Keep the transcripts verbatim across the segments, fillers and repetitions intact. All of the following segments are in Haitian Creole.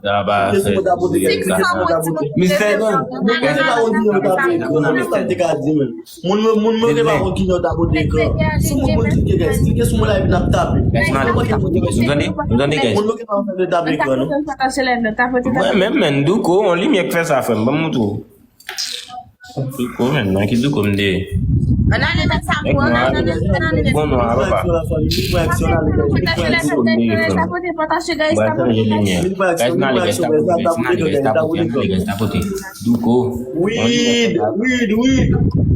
Sa pa fè. Mistè Don. Mwen pa konn ki non ta pote ekran. Moun mwen, moun mwen gen pa konn ki non ta pote ekran. Si moun moun klike, guys, klike sou mwen la epi n ap tape. Guys, nou tande? Nou tande, guys? Moun mwen gen pa konn ki non tape ekran, non. Mwen menm, men, Douko, on limyè k fè sa, frè m. Ban m montre w. Douko, men, nan ki Douko m te ye? Ann ale nan sa pou ann ale nan sa pou ann ale. Bon, non, a papa. Pataje la, pataje la, pataje, guys, tapote, guys. Guys, n ale, guys, tapote, guys, n ale, guys, tapote, n ale, guys, tapote. Douko. Weed, weed, weed.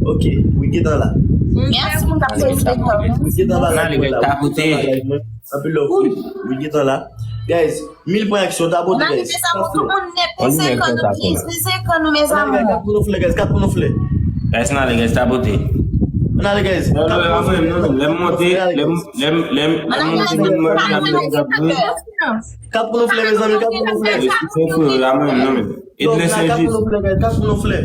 Ok, weed gentan la. Mèsi, moun k ap solisite kò. Weed gentan la. N ale, guys, tapote. Anpil love, weed. Weed gentan la. Guys, mil pwen aksyon, tapote, guys. Tout moun nèt, peze ekran nou, please, peze ekran nou, mes amours. Kat pou nou flè, guys, kat pou nou flè. Guys, n ale, guys, tapote. N ale, guys. Lè m monte, lè m, lè m, lè m, lè m monte, lè m monte. Kat pou nou flè, mezanmi, kat pou nou flè. Kat pou nou flè, guys, kat pou nou flè.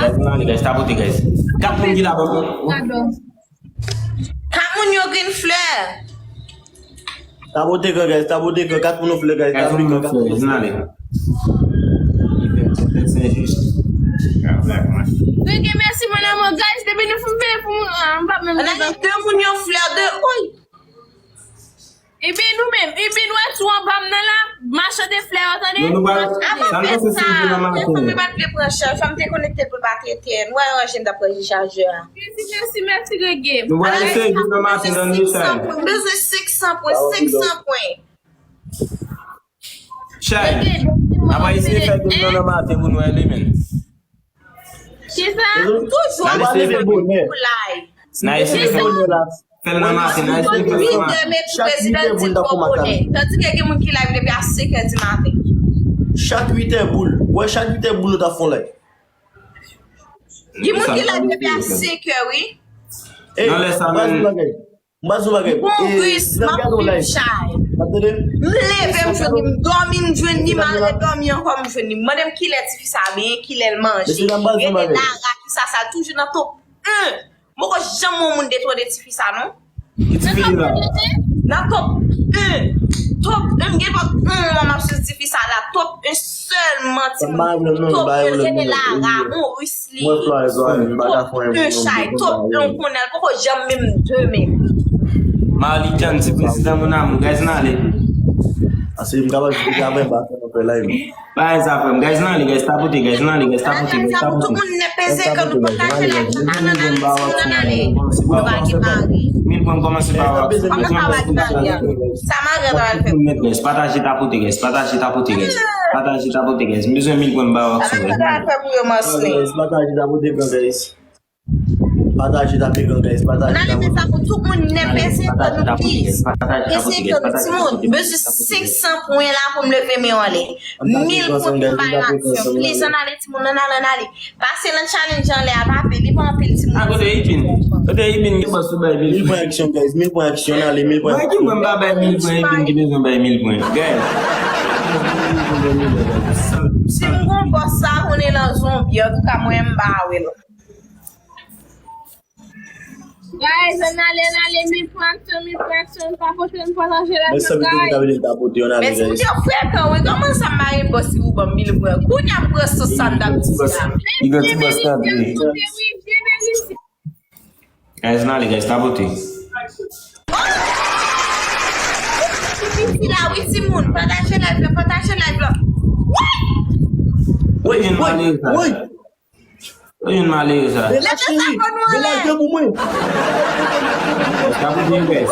Guys, n ale, guys, tapote, guys. Kat moun ki la, bon. Kat moun yo gen flè. Tapote ekran, guys, tapote ekran, kat moun nou flè, guys, tapote ekran, kat moun nou flè. Rege, mèsi, mon amour, guys, depi nou fin peye pou mwen, ah, m pa menm. Ann ale, de moun yo flè, de, oy. Epi nou menm, epi nou wè tou anba m nan la, machann de flè yo, tande? Non, nou pa, sa n panse si nou nan maten. Telefòn mwen pa t vle pran chaj, fò m te konekte l pou l pa t etèn. Mwen ranje m t ap ranje chajè a. Mèsi, mèsi, mèsi, Rege. Nou pral eseye vin nan maten nan Nissan. Bezwen senk san pwen, senk san pwen. Chay. N ap eseye fè vin nan maten pou nou ale, men. Kisa? Toujou ap leve bonè pou live. N a eseye fè l nan maten, n a eseye fè l nan maten. Chak uit è boul n ap fè maten. Tandis que gen moun ki live depi a senk è di maten. Chak uit è boul. Wè, chak uit è boul nou t ap fè live. Gen moun ki live depi a senk è, wi. Nan lè sa menm. M pa di yon bagay. Bon, Chris, m ap viv Chay. M leve, m jwenn li, m dòmi, m jwenn li, m al redòmi ankò, m jwenn li. M mande m kilè tifi sa benyen, kilè l manje. Rele Lara, kisa sa, l toujou nan top en. M poko janm wè yon moun detwòde tifi sa, non. Ki tifi li la? Nan top en. Top en, m gen pa yon mwa m ap swiv tifi sa la. Top en sèlman, timoun. Top en, rele Lara, yon Ris li. Top en, Chay, top en, ou konnen l poko janm menm de menm. Marlican, ti prezidan, mon amour, guys, n ale. Ase m kapab di avè m pa fè non fè live. Bagay sa, frè m. Guys, n ale, guys, tapote, guys, n ale, guys, tapote, guys, tapote. Tout moun nèt peze ekran nou, pataje live la, ann ale, ann ale. Nou pa gen mari. Mil pwen kòmanse pa w. Kòmanse pa w ak mari an. Sa mari an ta pral fè pou nou? Guys, pataje, tapote, guys, pataje, tapote, guys. Pataje, tapote, guys. M bezwen mil pwen ba w ak. Sa mari an ta pral fè pou yo, Marcelin? Guys, pataje, tapote, guys. Pataje, tape ekran, guys. Pataje, tape ekran. Ann ale, mes amours, tout moun nèt peze ekran nou, please. Pataje, tape ekran, timoun. Bezwen senk san pwen la pou m leve men yo anlè. Mil pwen pou m bay aksyon. Please, ann ale, timoun, ann ale, ann ale. Pase nan challenge anlè a, tape. Li pa anpil, timoun. A, kote Ipin? Kote Ipin ki bòs ou bay mil pwen? Mil pwen aksyon, guys. Mil pwen aksyon, ann ale, mil pwen aksyon. Mwen ki mwen pa bay mil pwen, Ipin ki bezwen bay mil pwen. Guys. Si m gon bòs sa, konnen nan zonbi, antouka mwen m pa wè l. Guys, ann ale, ann ale, mil pwen aksyon, mil pwen aksyon, tapote, ann pataje live la, guys. Mèsi pou tout moun ki ap vin tapote, ann ale, guys. Mèsi, moun yo frekan, wi, kòman sa m pa gen bòs ki pou ban m mil pwen? Kounye a m pran sou sa m t ap di a. Li gen ti bòs tanpri. Guys, ann ale, guys, tapote. Wi, timoun, pataje live la, pataje live la. Wi! Wi, wi, wi. Ou youn malere sa. Vin lage pou mwen. Tapote, guys.